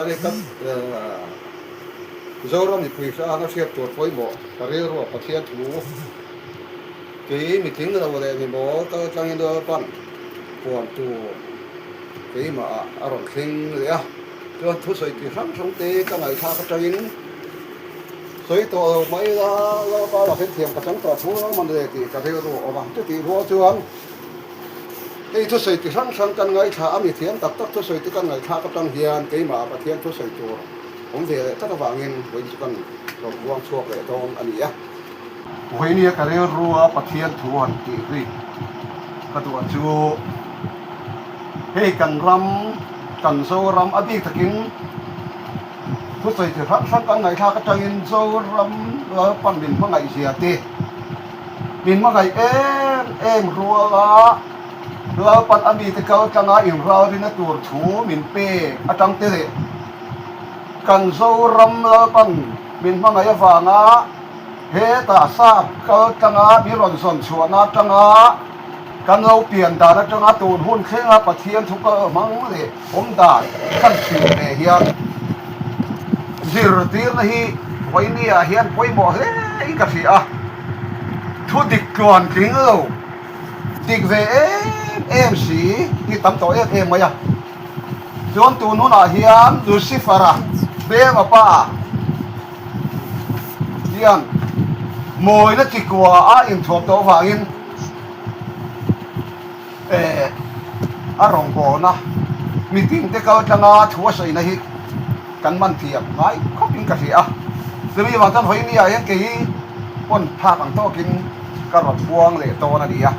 Ka Zoram mipui hrang a hriat tur pawimawh ka rilru a Pathian thu kei mitling lo leh ni maw kal tlangin Lalpan puan tur keimah ah a rawn thleng leh a, chuan thusawi ti hrang hrang te ka ngaihthlak atangin sawi tawh lo mai ila Lalpa lakin thiam ka chang tawh thu man le tih ka rilru a awm a, chutih rual chuan Hei thusawi ti hrang hrang kan ngaithla a, mi thiam tak tak thusawi te kan ngaihthlak atang hian keimah Pathian thusawi tur awm ve leh tak avangin vawiin chu kan rawn buang chhuak leh dawn a ni a. Vawinia ka rilrua Pathian thu han tih rik ka duh chu hei kan ram, kan Zoram a bik takin thusawi ti hrang hrang kan ngaihthlak atangin Zoram Lalpan min hmangaihzia te, Min hmangaih em em rual a, Lalpan a mite kal tlanga inralrina tur thu min pek atang te leh kan Zoram Lalpan min hmangaih avanga hetah sap kal tlanga min rawn zawn chhuahna atanga kan lo pian dan atanga tun hun thlenga Pathian thu kal hmang leh awm dan kan thlir ve hian zirtirna hi vawinia hian pawimawh hle in ka hria a, thu dik tluan tling lo dik ve em em si hi tam tawh em em mai a, chuan tun hunah hian Lucifer-a Bema pa hian mawina chikua a inthuam tawh avangin A rawngbawlna mitin te kal tlanga thu a sawina hi kan man thiam ngai khawpin ka hria a, chumi vang chuan vawiin ah hian kei pawn phak ang tawkin ka rawn buang leh dawn a ni a,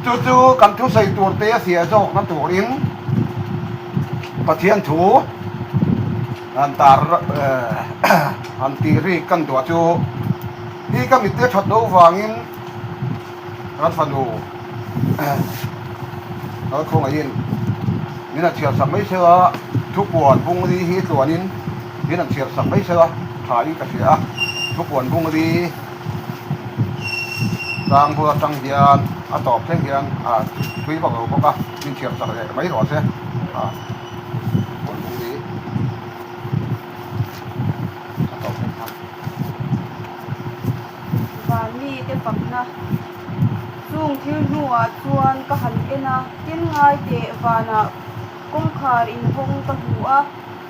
chu chu kan thusawi tur te a fiah zawkna turin Pathian thu han tar han tih rik kan duah chu hi ka mitte that loh vangin. Kan fanu Lalkhawngaihin min han chhiar sak mai sela, thupuan bungli hi tluanin min han chhiar sak mai sela thain ka hria a, thupuan bungli tlang bul atang hian a tawp thleng hian a thui vak lo bawk a, min chhiar sak leh mai rawh se a thupuan bungli a tawp thleng khan. Van mite fakna chung thil hnuah chuan ka han en a, tin ngai teh vanah kawngkhar inhawng ka hmu a,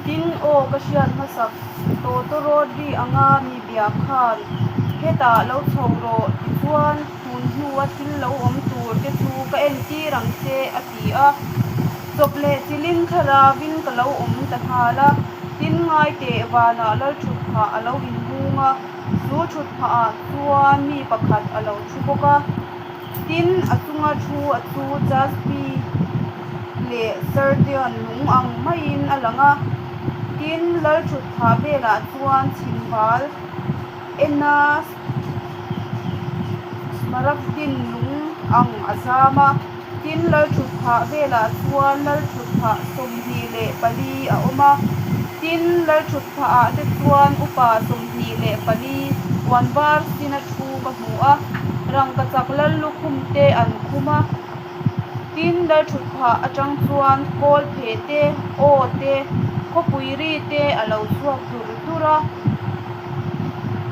tin aw ka hriat hmasak tawtawrawt ri anga mi bia khan hetah lo chho rawh tichuan tun hnua thil lo awm tur te chu ka entir ang che a ti a, chawp leh chilin thlaravin ka lo awm ta nghal a, tin ngai teh vanah lalthutphah a lo inhung a. Chu thut phahah chuan mi pakhat a lo thu bawk a, tin a chunga thu a chu Jaspi leh Sardion lung ang maiin a lang a, tin lal thut phah velah chuan chhimval ena Smaragdin lung ang a zam a, tin lal thut phah velah chuan lal thut phah 24 a awm a, tin lal thut phahah te chuan upa 24 puan var sin a thu ka hmu a, rangkachak lal lukhum te an khum a, tin lal thut phah atang chuan kawl pheh te, aw te, khawpui ri te a lo chhuak dur dur a.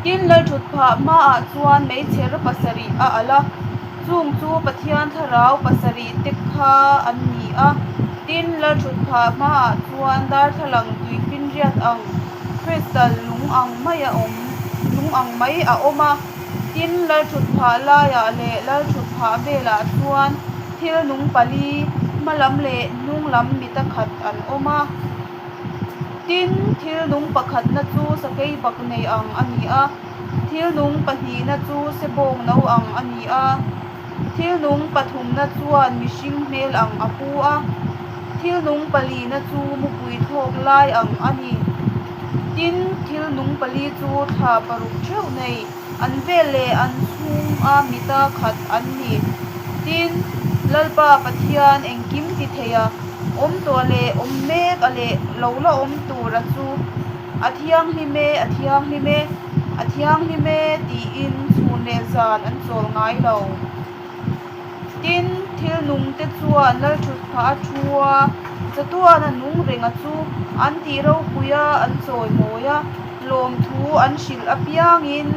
Tin lal thut phah hmaah chuan meichher pasarih a alh a. Chung chu Pathian thlarau pasarih te kha an ni a, tin Lalthutphah hmaah chuan darthlalang tui finriat ang, crystal lung ang mai a awm, lung ang mai a awm a. Tin Lalthutphah laiah leh Lalthutphah velah chuan thil nung pali, hma lam leh hnung lam mita khat an awm a. Tin, thil nung pakhatna chu sakei bak nei ang a ni a. Thil nung pahnihna chu sebawng no ang a ni a, thil nung pathumna chuan mihring hmel ang a pu a, thil nung palina chu mupui thlawk lai ang a ni. Tin, thil nung pali chu thla paruk theuh nei an vel leh an chhunga mita khat an ni. Tin, Lalpa Pathian engkim ti thei a, awm tawh leh awm mek a leh lo la awm tura chu A thianghlim e, a thianghlim e, a thianghlim e tiin chhun leh zan an chawl ngai lo. Tin, thil nungte chuan Lalthutphah a thu a. Chatuana nung renga chu an tih ropui a, an chawimawi a, lawmthu an hrilh apiangin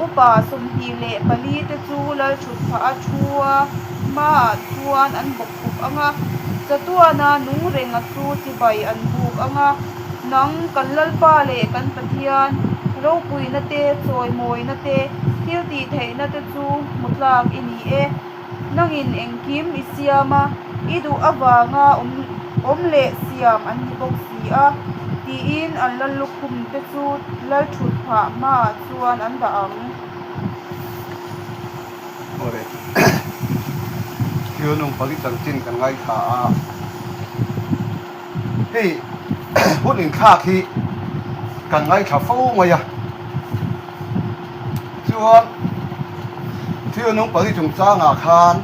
upa 24 te chu lalthutphah a thu a, hmaah chuan an bawkkhup ang a, chatuana nung renga chu chibai an buk ang a, nang kan Lalpa leh kan Pathian ropuina te, chawimawina te, thil tih theihna te chu hmu tlak i ni e. Nangin engkim i siam a, i duh avanga awm awm leh siam an ni bawk si a, tiin an lallukhum te chu lalthut phah hmaah chuan an dah ang. Awle, thil nung pali chanchin kan ngaithla a, hei hun inthlak hi kan ngaithla fo mai a. Chuan thil nung pali chungchangah khan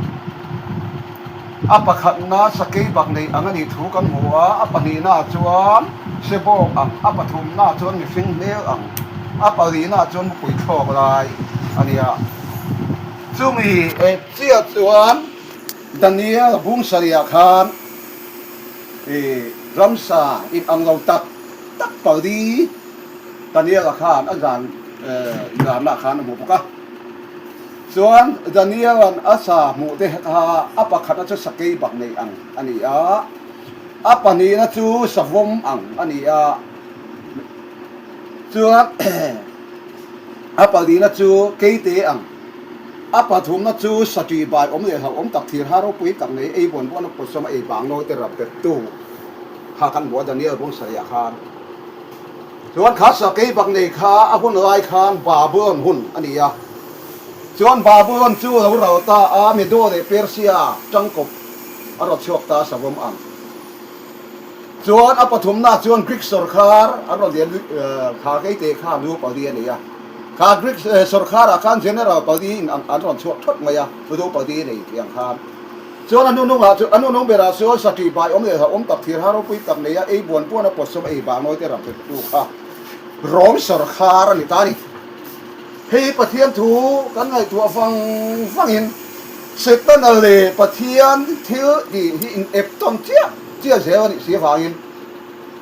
a pakhatna sakei bak nei ang a nih thu kan hmu a, a pahnihnaah chuan sebawk ang, a pathumnaah chuan mihring hmel ang, a palihnaah chuan mupui thlawk lai a ni a. Chumi eh chiah chuan Daniel bung sarihah khan ih ramsa inang lo tak tak pali, Daniel-a khan a zan zanah khan a hmu bawk a. Chuan Daniel-a'n a sa hmuh te kha a pakhatna chu sakei bak nei ang a ni a, a pahnihna chu savawm ang a ni a, chuan a pahnihna chu keite ang, a pathumna chu saṭih bai awm leh hlauhawm tak thir ha ropui tak nei ei buan buan a pawtsawm a ei bang nawi te rap bettu kha kan hmu a Daniel bung sarihah khan. Chuan kha sakei bak nei kha a hun lai khan Babylon hun a ni a. Chuan Babylon chu lo ral ta a, Medo leh Persia tangkawp a rawn chhuak ta a savawm ang. Chuan a pathumna chuan Greek sawrkhar an rawn lian kha keite kha lu pali a nei a. Kha Greek sawrkharah khan general pali in an rawn chhuak thawt mai a, lu pali nei tih ang khan. Chuan a hnunungah chu a hnunung berah chuan saṭih bai awm leh hlauhawm tak thir ha ropui tak neia ei buan buan a pawtsawm ei bang nawi te ram hrettu kha Rom sawrkhar a ni ta a ni. Hei Pathian thu kan ngaihtuah vang vangin Setana leh Pathian thil tih hi in ep tawn chiah chiah zel a nih si avangin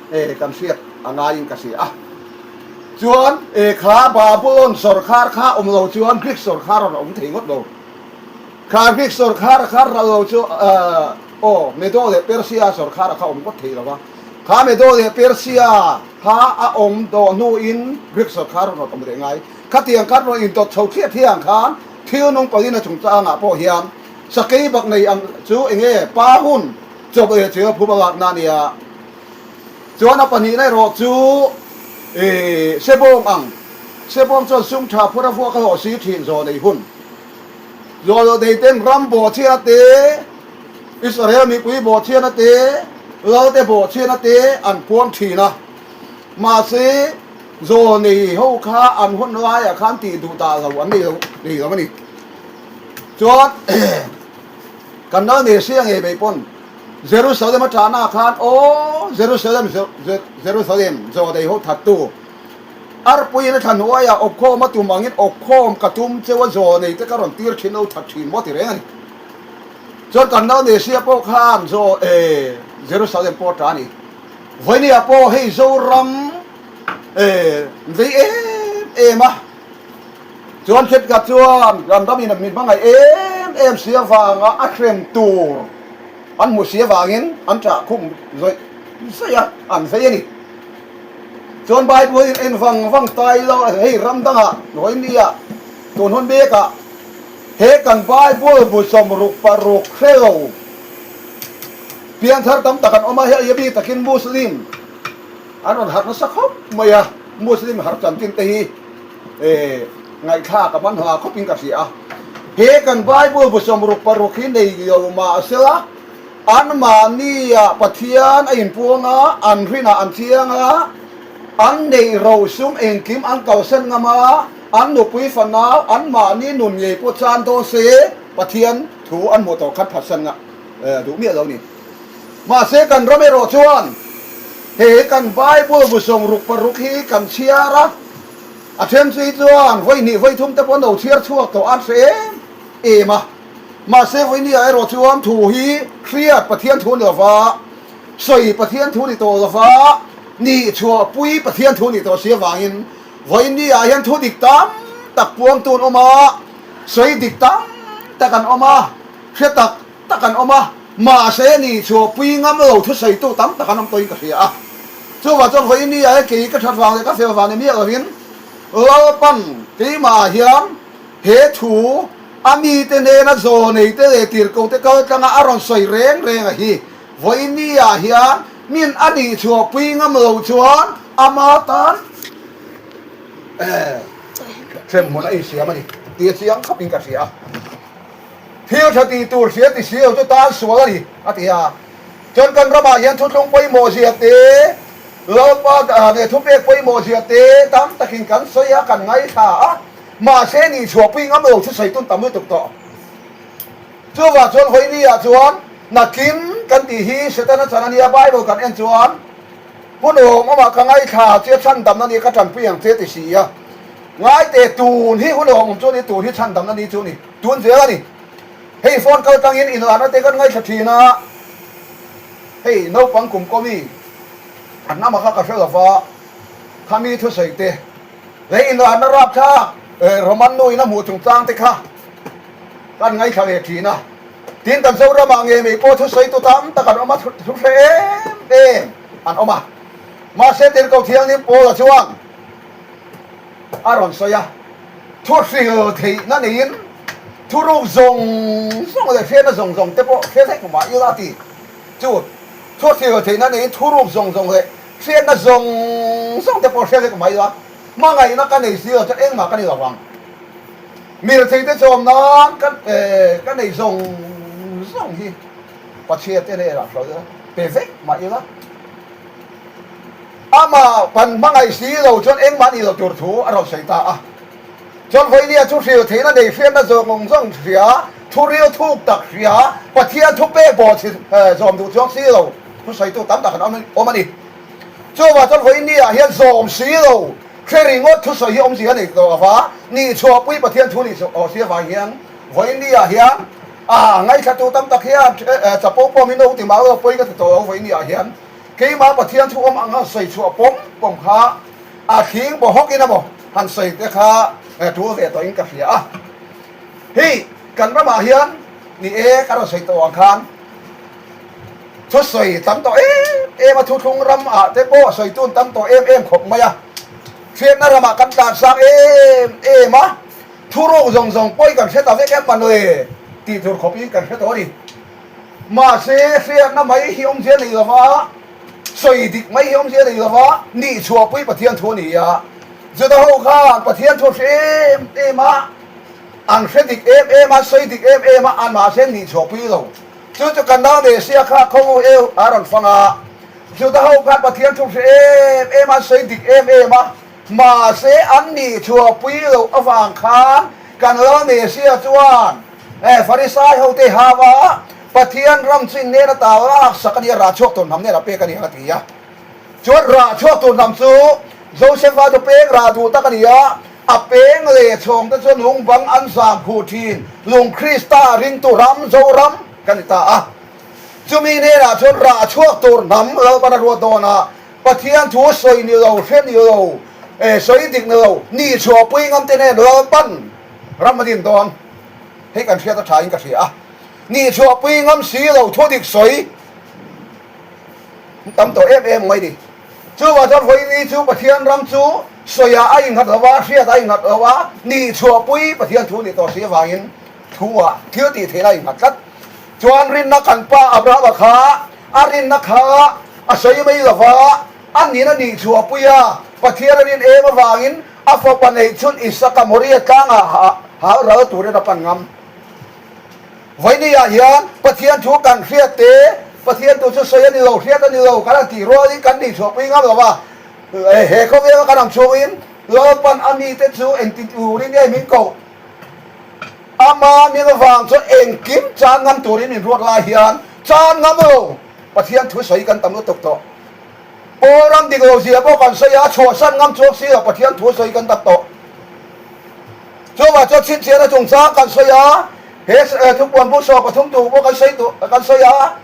e kan hriat a ngaiin ka hria a. Chuan e kha Babylon sawrkhar kha awm lo chuan Greek sawrkhar a rawn awm thei ngawt lo. Kha Greek sawrkhar kha ral lo chu aw Medo leh Persia sawrkhar kha awm ngawt thei lo va. Kha Medo leh Persia kha a awm dawh hnuin Greek sawrkhar rawn awm leh ngai. Khatiang khan rawn indawt chho thliah thliah ang khan thil nung palina chungchangah pawh hian sakei bak nei ang chu eng nge pa hun chawp leh chil phum a lakna a nia. Chuan a pahnihna erawh chu sebawng ang. Sebawng chuan sum tha phur a vuak a hlawh si thin zawn ei hun. Zawlawdeiten ram bawhchhiana te, Israel mipui bawhchhiana te, lalte bawhchhiana te an puang thin a. Mahse, zawlnei ho kha an hun laiah khan tih duh dah lo an nei lo nei lo a ni. Chuan kan lal nei sia ngei mai pawn Jerusalem a ṭahnaah khan, Aw Jerusalem, Jerusalem, zawlnei ho thattu, Arpuiin a thla hnuaiah awpkhawm a tum angin awpkhawm ka tum cheu a zaw nei te ka rawn tir thin lo that thin maw ti reng a ni. Chuan kan nau Nesia pawh khan zaw e Jerusalem pawh a ta a ni. Vawinia pawh hei Zoram e vei em em a. Chuan thenkhat chuan kan ramin min hmangaih em em si avanga a hrem tur an hmu si avangin an ṭah khum zawih zawih a, an vei a ni. Chuan Bible in en vang vang ta ila hei ram dangah Rohingya tun hun bekah he kan Bible bu 66 hre lo pianthar tam tak an awm a, hei a bik takin Muslim an rawn harh nasa khawp mai a, Muslim harh chanchin te hi ngaihthlak a man hla khawpin ka hria a, he kan Bible bu 66 hi nei lo mahsela Anmahnia Pathian a inpuang a, an rinah an chiang a, an neih rosum engkim an kalsan ngam a, an nupui fanau anmahni nun ngei pawh chan dawn se Pathian thu an hmuh tawh khan phatsan nga duh miah lo ni. Mahse kan ram erawh chuan he kan Bible bu 66 hi kan chhiar a, a then chu hi chuan vawi hnih vawi thum te pawh an lo chhiar chhuak tawh an hre em em a. Mahse Vawinia erawh chuan thu hi hriat Pathian thu a ni lova, Sawi Pathian thu ni tawh lova, nih chhuahpui Pathian thu nih tawh si avangin vawiin ni ah hian thu dik tam tak puangtu an awm a, sawi dik tam tak an awm a, hre tak tak an awm a, mahse nih chhuahpui ngam lo thusawitu tam tak an awm tawhin ka hria a. Chuvah chuan vawiin ni ah hian kei ka that vang leh ka fel vang ni miah lovin Lalpan keimah ah hian he thu a mite hnena zawneite leh tirhkohte kal tlanga a rawn sawi reng reng a hi. Vawiin ni ah hian min a nih chhuahpui ngam lo chuan ama tan hremhmun a insiam a ni tih a chiang khawpin ka hria a. Thil tha tih tur hria ti si lo chu tan sual a ni a ti a. Chuan kan ramah hian thuthlung pawimawh zia te, Lalpa leh thupek pawimawh zia te tam takin kan sawi a, kan ngaithla a, mahse nih chhuahpui ngam lo chu sawi tun tam lutuk tawh. Chuvah chuan vawiini ah chuan nakin kan tih hi Setana chan a nia, Bible kan en chuan hun awm awmah ka ngaithla che chhandamna ni ka tanpui ang che ti si a, ngaite tun hi hun awm awm chu a ni, tun hi chhandamna ni chu a ni, tun zel a ni. Hei phone kal tangin inlahna te kan ngaithla thin a, hei naupang kum kawmi an ama kha ka hre lova, khami thusawi te leh inlahna rapthlak Roman nu in a hmuh chungchang te kha Kan ngaithla ve thin a, tin kan Zoramah nge mei pawh thusawitu tam tak an awm a, thu hre em em an awm a. Mahse Tirhkoh Thianghlim Paula chuan a rawn sawi a, thu hril theihna neiin thuruk zawng zawng leh hriatna zawng zawng te pawh hre vek mah ila a ti. Chu thu hril theihna neiin thuruk zawng zawng leh hriatna zawng zawng te pawh hre vek mah ila, hmangaihna ka nei si lo chuan engmah ka ni lo vang. Mirtheite chawm nan ka ka nei zawng zawng hi Pathian te hnenah hruai ila, pe vek mah ila. Amah pan hmangaih si lo chuan engmah nih loh tur thu a rawn sawi ta a. Chuan vawinia chu hril theihna nei hriatna zawng zawng hria, thu ril thuk tak hria, Pathian thu pek bawh chhi zawm duh chuang si lo thusawitu tam tak an awm a ni. Chuvah chuan vawinia hian zawm si lo Hre ringawt thusawi hi awmzia a nei tawh lova, nih chhuahpui Pathian thu nih awh si avang hian vawiin ni ah hian a ngaithlatu tam tak hian chapo pawm hi no ti mah lo pawi ka ti tawh lo vawiin ni ah hian keimah Pathian thu awm ang han sawi chhuah pawm pawm kha a thling baw hawk in emaw han sawi te kha tul ve tawh in ka hria a. Hei kan ramah hian ni e ka rawn sawi tawh ang khan Thusawi tam tawh em em a, thuthlung ram ah te pawh sawi tun tam tawh em em khawp mai a. Hriatna ramah kan tlan sang em em a, thuruk zawng zawng pawi kan hre ta vek em mawle tih tur khawp in kan hre tawh a ni. Mahse hriatna mai hi awmzia nei lova, sawi dik mai hi awmzia nei lova, nih chhuahpui Pathian thu a ni a. Juda ho khan Pathian thu a hre em em a, an hre dik em em a, sawi dik em em a, an mahse nih chhuahpui lo. Chu chu kan nau Nesia kha khaw eu a rawn fang a, Juda ho khan Pathian thu hre em em a, an sawi dik em em a, mahse an nih chhuahpui loh avang khan kan lal Nesia chuan Farisai hote hau a, Pathian ram chu in nen ata lak sak a nia, rah chhuak tur hnam nen a pek a ni ang a ti a. Chuan rah chhuak tur hnam chu Josefa chu peng rah duh tak a ni a, A peng leh chhawng te chuan lung bang an zam khuh thin, lung Krista ringtu ram Zoram kan ni ta a. Chumi hnenah chuan rah chhuak tur hnam Lalpan a ruat dawn a, Pathian thu sawi ni lo, hre ni lo, sawi dik ni lo, nih chhuahpui ngam te hnen Lalpan ram a din dawn. Hei kan hriat a tha in ka hria a. Nih chhuahpui ngam si lo thu dik sawi tam tawh em em mai ni. Chuvah chuan vawiini chu Pathian ram chu sawiah a innghat lo a, hriat a innghat lo a, nih chhuahpui Pathian thu nih tawh si avangin thu-ah thil tih theihna a innghat tlat. Chuan rinna kan pa Abrahama kha a rinna kha a sawi mai lo va, a nihna nih chhuahpui a, Pathian a rin em avangin a fapa neih chhun Isaka Moria tlangah hal ral turin a pan ngam. Vawinia hian Pathian thu kan hriat te, Pathian tu chu sawi a ni lo, hriat a ni lo, kan han tih rualin kan nih chhuahpui ngam lo va. He khawvela kan ang chhungin Lalpan a mite chu engti turin nge min koh? Ama min avang chuan engkim chan ngam turin min ruat lai hian chan ngam lo Pathian thu sawi kan tam lutuk tawh. Pawl ram dik lo zia pawh kan sawi a, chhuahsan ngam chuak si lo Pathian thu sawi kan tam tawh. Chuvah chuan chhinchhiahna chungchang kan sawi a, he thupuan bu 13 tu pawh kan sawi kan sawi a.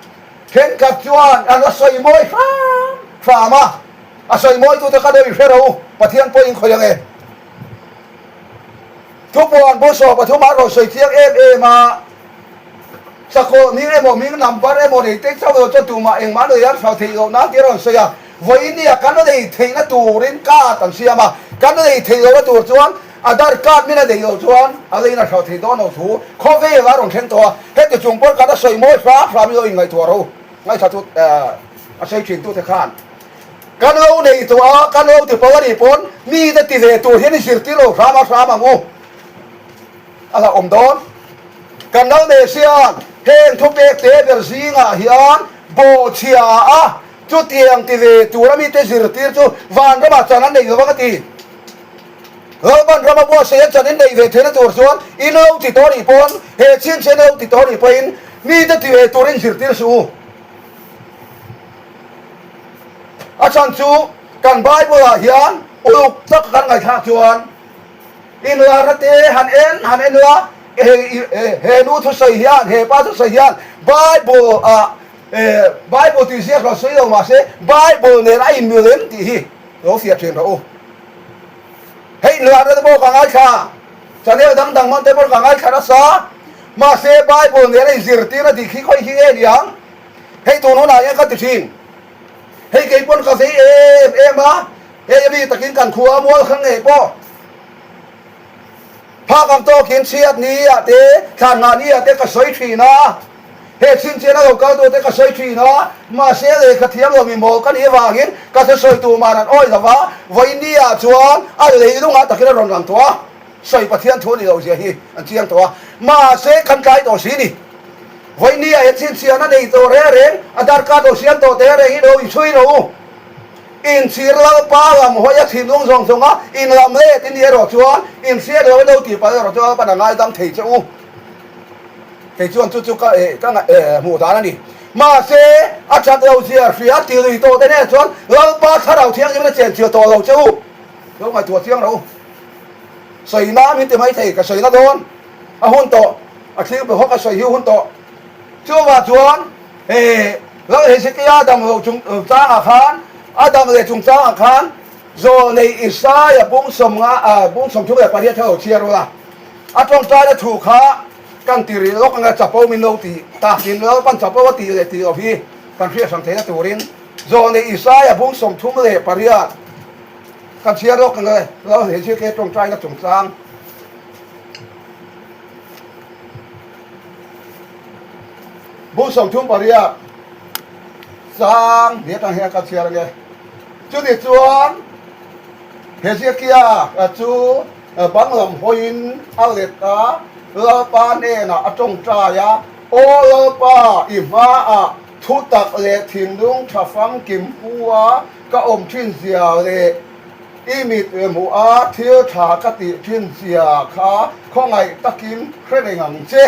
Thenkhat chuan an la sawi mawi hram hram a, a sawi mawitute kha deuh i hre ro, Pathian pawhin khawi ang e. Thupuan bu 13 a rawn sawi chiang em em a, Sakawlh hming emaw hming number emaw nei te chauh lo chuan tumah engmah nei an hlau theih loh nan tih a rawn sawi a, vawiin kan nei theihna turin card an siam a, kan nei theih lohna tur chuan Aadhaar card min a neih loh chuan a leiin a hlau theih dawn lo thu khawvel a rawn thleng tawh a, heti chung pawh kan a sawi mawi hram hram i lo inngaihtuah ro ngaithla tu a sawi thin tute khan kan lo nei tawh a, kan lo ti pawh a nih pawn mite ti ve tur hian i zirtir lo hram a hram ang u. A hlauhawm dawn. Kan lo nei sian heng thupek te ber zingah hian bawhchhia a chutiang ti ve tura mite zirtir chu vanramah chan an nei lo vang a ti. Lalpan rama buatsaih a chan in neih ve theihna tur chuan in lo ti tawh nih pawn he chhinchhiahna lo ti tawh nih pawhin mite ti ve turin zirtir suh u. A chhan chu kan Bible-ah hian uluk tak kan ngaihthlak chuan Inlarna te han en han en ila, hei he nu thusawi hian, he pa thusawi hian Bible ah Bible tih ziak lo sawi lo mahse Bible nen a inmil em tih hi lo fiah thin rawh u. Hei inlarna te pawh ka ngaithla, channel dang dang hman te pawh ka ngaithla nasa, mahse Bible nen a inzirtirna dik hi khawi hi nge niang? Hei tun hunah hian ka ti thin. Hei kei pawn ka vei em em a, hei a mi takin kan khua mual kha ngei pawh phak ang tawkin chhiat ni ah te thlan nghah ni ah te ka sawi thin a, he chhinchhian a lo kal tu te ka sawi thin a, mahse lehkha thiam lo mi mawl ka nih avangin ka thusawi tu man an awih lo va, vawiin ni ah chuan a leilungah takin a rawn lang tawh a, sawi Pathian thu a nih loh zia hi an chiang tawh a, mahse kan tlai tawh si ni. Vawinia he chhinchhiahna nei tawh reng reng, Aadhaar card lo siam tawh teh reng hi lo inchhui rawh u. Inchhir Lalpa lam hawi a thinlung zawng zawng a, in lam let in nih erawh chuan inhriat lo in lo tih palh erawh chuan Lalpa'n a ngaidam thei che u. Kei chuan chu chu ka ka hmuh dan a ni. Mahse, a that lo zia hria ti lui tawh te nen chuan Lalpa Thlarau Thianghlimin a chenchilh tawh lo che u. Lo ngaihtuah chiang rawh u. Sawina min ti maithei, ka sawina dawn. A hun tawh, a thlir pe hawk a sawi hi hun tawh. Chuvah chuan he Lal Hezekia dam loh chungchangah khan, a dam leh chungchangah khan Zawlnei Isaia bung sawmnga, bung 38 kha lo chhiar ula. A tawngtaina thu kha kan ti rih lawk anga chapo min lo tih takin Lalpan chapo a tih leh tih loh hi kan hriat hrang theihna turin Zawlnei Isaia bung 38 kan chhiar lawk anga Lal Hezekia tawngtaina chungchang. Bung 38 chang ni atang hian ka chhiar ange. Chutih chuan Hezekia chu bang lam hawiin a let a, Lalpa hnenah a tawngtai a, Aw Lalpa, i hmaah thutak leh thinlung tha famkim pu a ka awm thin zia leh I mit hmuh a thil tha ka tih thin zia kha khawngaih takin hre reng ang che.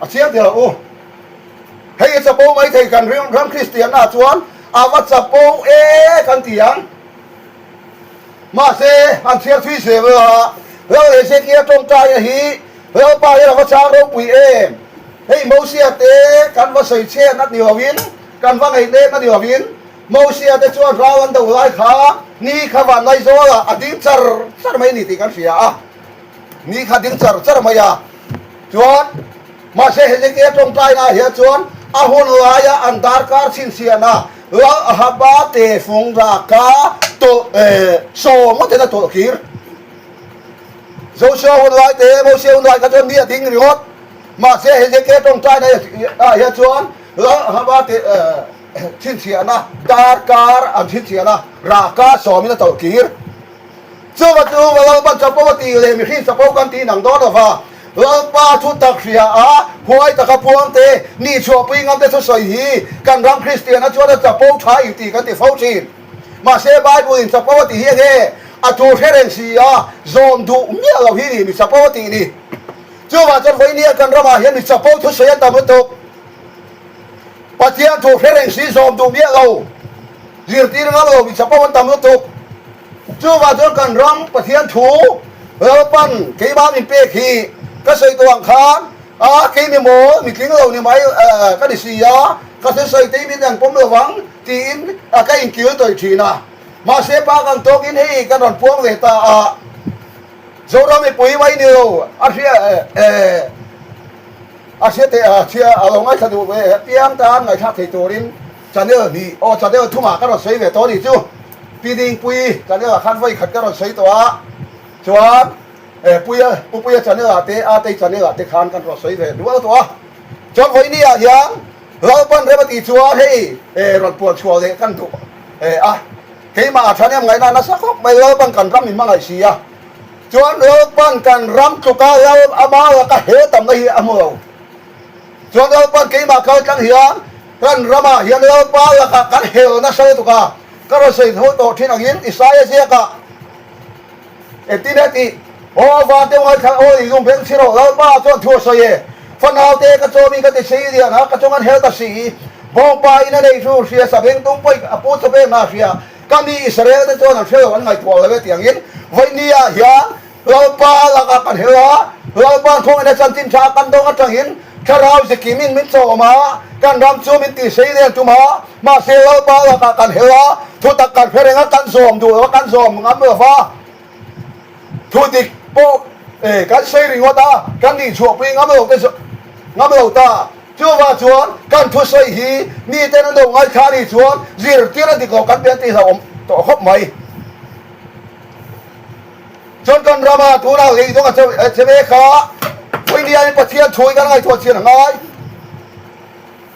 A chiang teh lo u. Hei i chapo mai thei kan ram Kristian ah chuan a va chapo e kan ti ang. Mahse han chhiar thui zel a, Lal Hezekia tawngtaina hi Lalpa hian a va chang ropui em. Hei Mosia te kan va sawi chhiat a ni lovin, kan va ngaihnep a ni lovin, Mosia te chuan rau an do lai kha ni kha van Aizawl-ah a ding char char mai a ni tih kan hria a, ni kha ding char char mai a. Chuan, mahse Hezekia tawngtainaah hian chuan a hun laia an darkar chhinchhiahna Lal Ahaba te fung raka tawlh sawm ngawt hian a tawlh kir. Joshua hun lai te, Mosia hun lai kha chuan ni a ding ringawt. Mahse Hezekia tawngtainaah hian chuan Lal Ahaba te Chhinchhiahna darkar an chhinchhiahna raka sawmin a tawlh kir. Chuva chu Lalpa chapo a tih leh mihring chapo kan tih nang dawn lova, Lalpa thu tak hria a, huai taka puang te, nih chhuahpui ngam te thusawi hi kan ram Kristiana chuan a chapo tha in tih kan ti fo thin. Mahse Bible in chapo a tih hi enge? A thu hre reng si a, zawm duh miah lo hi ni mi chapo a tih ni. Chuvah chuan vawinia kan ramah hian mi chapo thusawi a tam lutuk. Pathian thu hre reng si zawm duh miah lo, zirtir ngam lo mi chapo an tam lutuk. Chuvah chuan kan ram Pathian thu Lalpan keimah min pek hi ka sawi tawh ang khan. A, kei mi maw, mi tling lo ni mai ka ni si a, ka thusawi te min ang pawm lo vang tiin ka inkil tawih thin a. Mahse pa kan tawkin hei kan rawn puang ve ta a, Zoram mipui mai ni lo a hria a hria te a chhia a lo ngaithla duh ve piang tan ngaihthlak thei turin channel hnih aw channel thumah ka rawn sawi ve tawh a nih chu. Pi Dingpui channel ah khan vawi khat ka rawn sawi tawh a, chuan Puia Pu Puia channel ah te Atei channel ah te khan kan rawn sawi ve dual tawh a. Chuan vawiini ah hian Lalpan rem a tih chuan hei rawn puan chhuah leh kan duh a, keimah a thahnem ngaihna nasa khawp mai Lalpan kan ram min hmangaih si a, chuan Lalpan kan ram tluka Lal ama laka hel tamna hi a hmu lo. Chuan Lalpan keimah kal tlang hian kan ramah hian Lalpa lakah kan hel nasa lutuk a, ka rawn sawi tho tawh thin angin Isaia ziakah, Engtin e tih? Aw van deuh ngaithla aw i lung beng chhi rawh Lalpa chuan thu a sawi e. Fanaute ka chawmin ka ti sei lian a, ka chung an hel ta si. Bawngpa in a nei thu hria sabeng tum pawih a pu chawp em a hria. Ka mi Israel te chuan an hre lo an ngaihtuah lo e tih angin vawinia ah hian Lalpa lakah kan hel a, Lalpa'n khawngaihna chanchin tha kan dawng atangin Thlarau zikimin min chawm a, kan ram chu min tih sei lian tum a, mahse Lalpa lakah kan hel a, thutak kan hre reng a, kan zawm duh lo a, kan zawm ngam lo va, thu dik pawh kan sawi ringawt a, kan nih chhuahpui ngam lo te ngam lo ta. Chuvang chuan kan thusawi hi miten an lo ngaithla a nih chuan zirtir a dik lo kan pian tih hlauhawm tawh khawp mai. Chuan kan rama tunah lei dawng a che mek a, Puiniain Pathian thu hi kan ngaihtuah chian a ngai.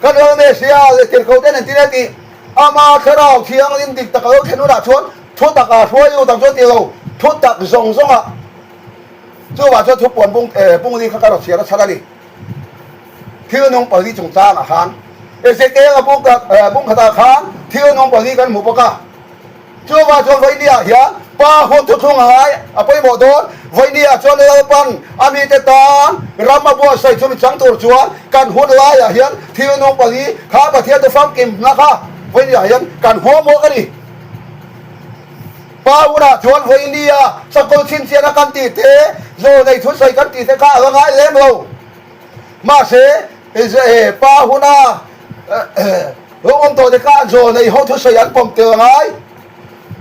Kan ral Mesia leh tirhkoh ten engtin e tih ama thlarau thianghlim dik tak a lo thlen hunah chuan thu takah hruai lut ang chuan ti lo, thu tak zawng zawngah chuvah chuan thupuan bung bungli kha ka rawn chhiar a chhan a ni. Thil nung pali chungchangah khan Ezekiel-a bung khatah khan thil nung pali kan hmu bawk a. Chuvang chuan Vawinia hian Pa hun thuthlung a ngai a pawimawh dawn. Vawinia chuan Lalpan a mite tan ram a buatsaih chumi chang tur chuan kan hun laiah hian thil nung pali kha Pathian tu famkimna kha Vawinia hian kan huamawk a ni. Pa hunah chuan Vawinia chakawlh chhinchhiahna kan tih te, zawnei thusawi kan tih te kha a la ngai lem lo. Mahse, Pa huna lo awm tawh te khan zawnei ho thusawi an pawm tel a ngai.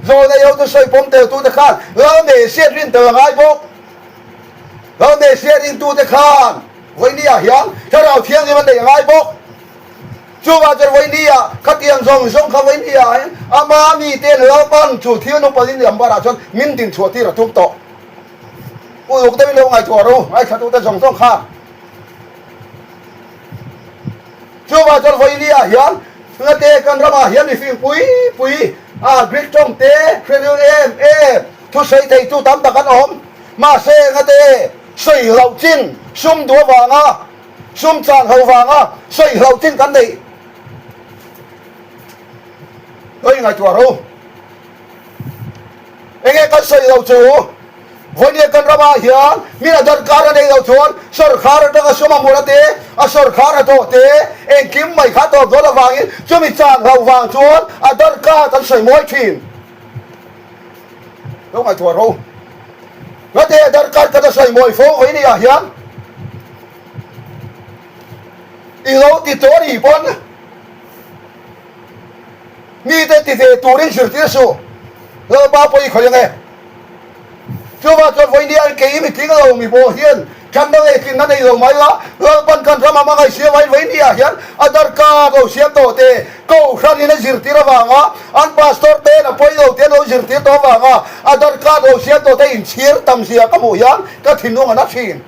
Zawnei ho thusawi pawm tel tute khan Lal Mesiah rin tel a ngai bawk. Lal Mesiah rintute khan Vawinia hian Thlarau Thianghlim an neih a ngai bawk. Chuvang chuan Vawinia khatiang zawng zawng kha Vawinia hian ama miten Lalpan chu thil nupalin lambarah chuan min dinchhuah tir a tum tawh. Uluk deuhin lo ngaihtuah ro, ngaithlatute zawng zawng khan. Chuvang chuan Vawinia hian ngate kan ramah hian mifing pui pui a Greek tawng te hre ril em em thusawi thei tu tam tak an awm. Mahse ngate sawi hlauh chin sum duh avanga sum chan ho vanga sawi hlauh chin kan neih lo ingaihtuah ro. Enge kan sawi lo chu? Vawinia kan ramah hian min a darkar a nei lo chuan sawrkhar atanga sum a hmuna te, a sawrkhar a dawh te, engkim mai kha tawp dawn avangin chumi chang hlo vang chuan a darkar kan sawi mawi thin. Lo ngaihtuah ro. Ngate a darkar kan a sawi mawi fo vawinia hian i lo ti tawh a nih pawn Mite ti ve turin zirtir suh, Lalpa pawh i khawih ang e. Chuvang chuan vawinia kei mi tling lo mi pawh hian thanna leh tlinna nei lo mai la, Lalpan kan ram a hmangaih siam aiin vawinia hian a darkar lo siam tawh te, Kohhranin a zirtir avanga an pastor ten a pawi lo te an lo zirtir tawh avanga a darkar lo siam tawh te inchhir tam zia ka hmuh hian ka thinlung a na thin.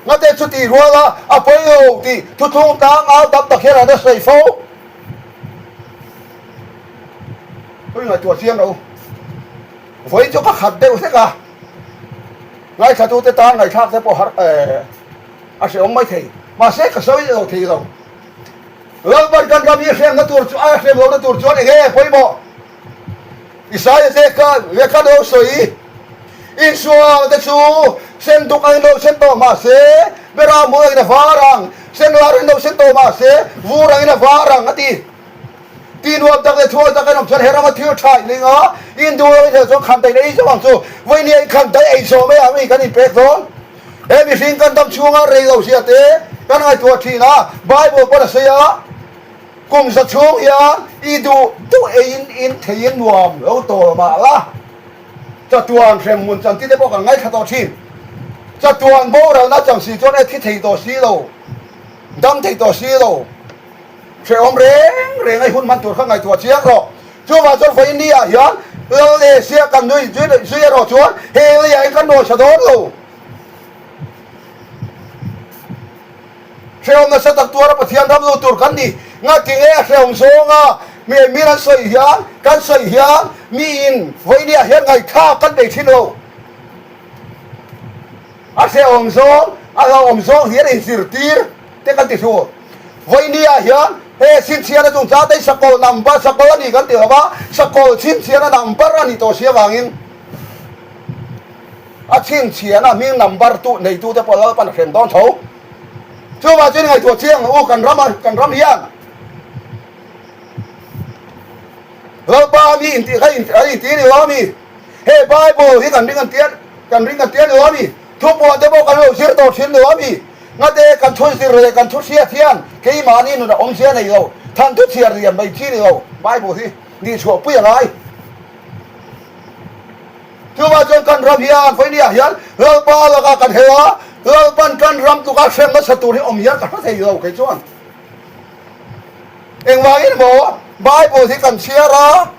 Ngate chuti ruala a pawi lo tih thuthlung tang au tam tak hian an a sawi fo. Ka ngaihtuah chiang lo. Vawiin chu ka khat deuh hlek a, ngaithlatute tan ngaihthlak te pawh har a hrehawm mai thei. Mahse ka sawi lo thei lo. Lalpan kan ram hi a hremna tur chu a hrem lohna tur chuan eng nge pawimawh? Isaia lehkha lehkha lo sawi Insual te chu sen duk angin lo sen tawh mahse bera hmul angin a var ang, sen lar angin lo sen tawh mahse vur angin a var ang a ti. Ti nuam tak leh thuawi tak an awm chuan he rama thil tha in ling a, in duh lo in hel chuan khan daih ei zawk ang chu. Vawinia in khan daih ei zawh mai ang mi kan inpek dawn. He mihring kan dam chhunga rei lo zia te kan ngaihtuah thin a, Bible pawn a sawi a, kum za chhung hian i duh duh eiin in theiin nuam lo tawl mah la, chatuan hremhmun chan tite pawh kan ngaithla tawh thin. Chatuan boralna chang si chuan e thi thei tawh si lo, dam thei tawh si lo. Hrehawm reng reng a i hun hman tur kha ngaihtuah chiang rawh. Chuvang chuan vawiin ni ah hian Lal Asia kan nui zui erawh chuan he leiah hian kan nawisa dawn lo. Hrehawm nasa tak tuara Pathian ram lut tur kan ni. Ngatinge a hrehawm zawnga mi min an sawi hian kan sawi hian miin vawiin ni ah hian ngaihthlak kan nei thin lo. A hrehawm zawng, a hlauhawm zawng hian inzirtir te kan ti thu. Vawinia hian he chhinchhiahna chungchang te hi sakawlh number, sakawlh a ni kan ti lo va, sakawlh chhinchhiahna number a nih tawh si avangin a chhinchhiahna hming number tu neitu te pawh Lalpan a hrem dawn tho. Chuvang chuan ngaihtuah chiang ang u, kan ram kan ram hian Lalpa mi intih kha a inti ni lo a mi? He Bible hi kan ring an tia kan ring an tia ni lo a mi? Thupuan te pawh kan lo zir tawh thin lo a mi? Ngate kan thu zir leh kan thu hriat hian keimahni nun a awmzia nei lo, than thu chhiar lian mai chi ni lo, Bible hi nih chhuah pui a ngai. Chuvang chuan kan ram hian vawinia hian Lalpa lakah kan hel a, Lalpan kan ram tlukah hrem nasa tur hi awm hian ka hre thei lo kei chuan. Engvangin maw Bible hi kan chhiar a,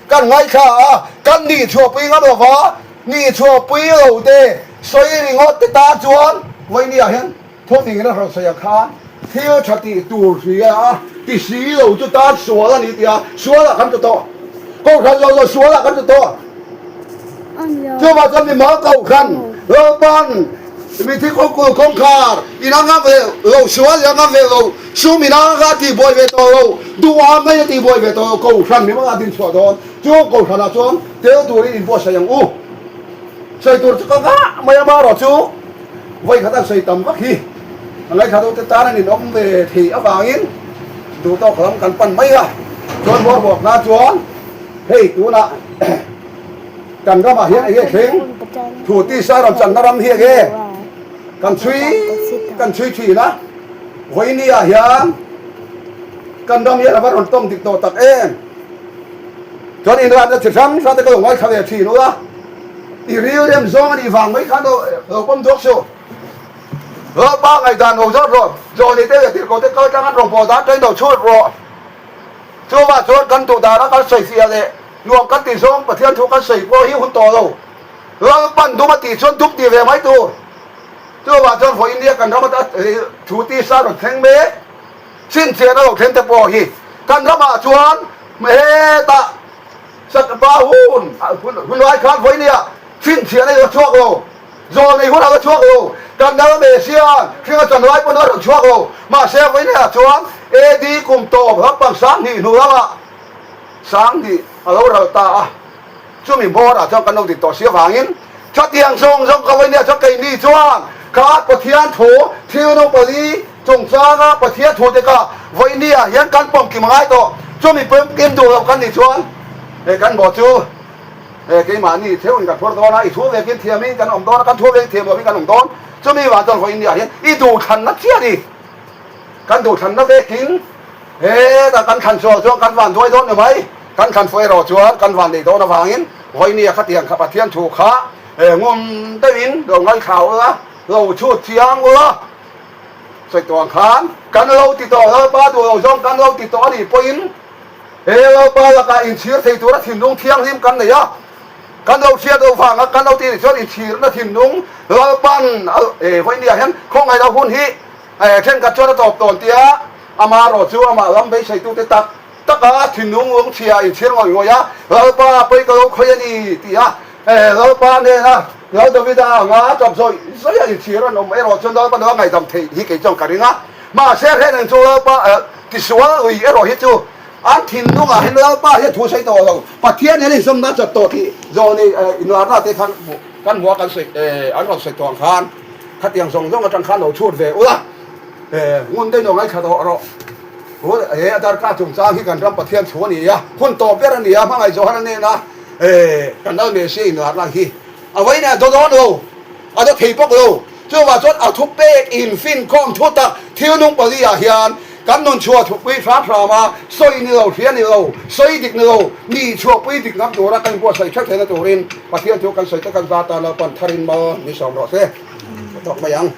kan ngaithla a, kan nih chhuahpui ngam lo va, nih chhuahpui lo te sawi ringawt te tan chuan vawinia hian thawmhning in a rawn sawi ang khan thil tha tih tur hria a ti si lo chu tan sual a ni tia sualah kan tlu tawh. Kohhran lo lo sualah kan tlu tawh. Chuvang chuan mimal kohhran Lalpan Mithi kawngkul kawngkhar in a ngam ve lo, sual in a ngam ve lo, sum in a a tihbuai ve tawh lo, duham mai a tihbuai ve tawh lo, kohhran mi hmangah a dinchhuah dawn. Chu kohhranah chuan tel turin inbuatsaih ang u. Sawi tur chu ka ngah mai a, marawh chu vawikhat an sawi tam vak hi a ngaithla deuh te tan an inawm ve thei avangin duh tawk lam kan pan mai a. Chuan Buarbuak hna chuan hei tunah Kan ramah hian enge thleng? Thu tisa rawn channa ram hi enge? Kan chhui kan chhui thin a, vawiini ah hian kan ram hian a va rawn tawng dik tawh tak em? Chuan inratna chi hrang hrang te ka lo ngaithla ve thin ula, i rilrem zawng a nih vang mai khan lo pawm duak suh. Lalpa ngaihdan ho zawt rawh, Zawhni te leh tirhkoh te kal tlang an rawngbâwl dan ṭain lo chhut rawh. Chuvah chuan kan duh dana kan sawifiah leh nuam kan tih zawng Pathian thu kan sawi pawh hi hun tawh lo. Lalpan dum a tih chuan dum tih ve mai tur. Chuvah chuan vawi India kan ram ata thu tisa rawn thleng mek, chhinchhiahna lo thleng te pawh hi kan ramah chuan hetah Sakpa hun hun lai khan vawi nia chhinchhiahna hi a chhuak lo. Zawlnei hun a la chhuak lo. Kan dal ve sia, hringa chan lai pawn a rawn chhuak lo. Mahse vawiinah chuan AD kum tawp lampang 2000 hnu lamah 2000 a lo ral ta a. Chumi hmawrah chuan kan lo dik tawh si avangin chutiang zawng zawng ka vawiinah chuan keini chuan kha Pathian thu thil no pali chungchanga Pathian thu te kha vawiinah hian kan pawmkim a ngai tawh. Chumi pawmkim duh lo kan nih chuan he kan bawh chu He keimahni theuhin kan phur dawn a, i thu vekin thiamin kan awm dawn a, kan thu vekin thiam lovin kan awm dawn. Chumi vang chuan vawiin niah hian i duhthlanna chiah ni. Kan duhthlanna vekin hetah kan thlan sual chuan kan van duai dawn ni mai. Kan thlan fuh erawh chuan kan van neih dawn avangin vawiin nia khatiang kha Pathian thu kha ngun deuhin lo ngaithla ula, lo chhut chiang ula. Sawi tawh ang khan kan lo ti tawh, Lalpa duh lo zawng kan lo ti tawh a nih pawhin, He Lalpa lakah inchhir thei tura thinlung thianghlim kan nei a, kan lo hriat loh vanga kan lo tih nih chuan inchhirna thinlung Lalpan vawinia hian khawngaihna hun hi thenkhat chuan a tawp tawn tia amaherawh chu amah lam beiseitute tak taka thinlung lungchhia inchhir ngawih ngawih a, Lalpa pawi ka lo khawi a ni ti a, Lalpa hnena Lal Davida anga tawp zawih zawih a inchhir an awm erawh chuan Lalpan a ngaihdam theih hi kei chuan ka ring a. Mahse heng ang chu Lalpa tisual ui erawh hi chu an thinlungah hian Lalpa hian thu sawi tawh lo, Pathian hian inzawmna chat tawh tih zawhni inlarna te khan kan hmu a, kan sawi an rawn sawi tawh ang khan khatiang zawng zawng atang khan lo chhut ve ula, ngun deuhin aw ngaithla tawh rawh. He a darkar chungchang hi kan ram Pathian thu a ni a, hun tawp ber a ni a, hmangaih Johana nena kan Lal Messia inlarna hi a vawiin a daw dawn lo, a daw thei bawk lo. Chuvah chuan a thupek infinkhawm thutak thil nung paliah hian kan nun chhuah thupui hram hram a, sawi ni lo, hria ni lo, sawi dik ni lo, mi chhuahpui dik ngam tura kan buatsaih ṭheuh theihna turin Pathian thu kan sawi te kan za tan Lalpan tharin maw ni sawm rawh se. Ka tawk mai ang.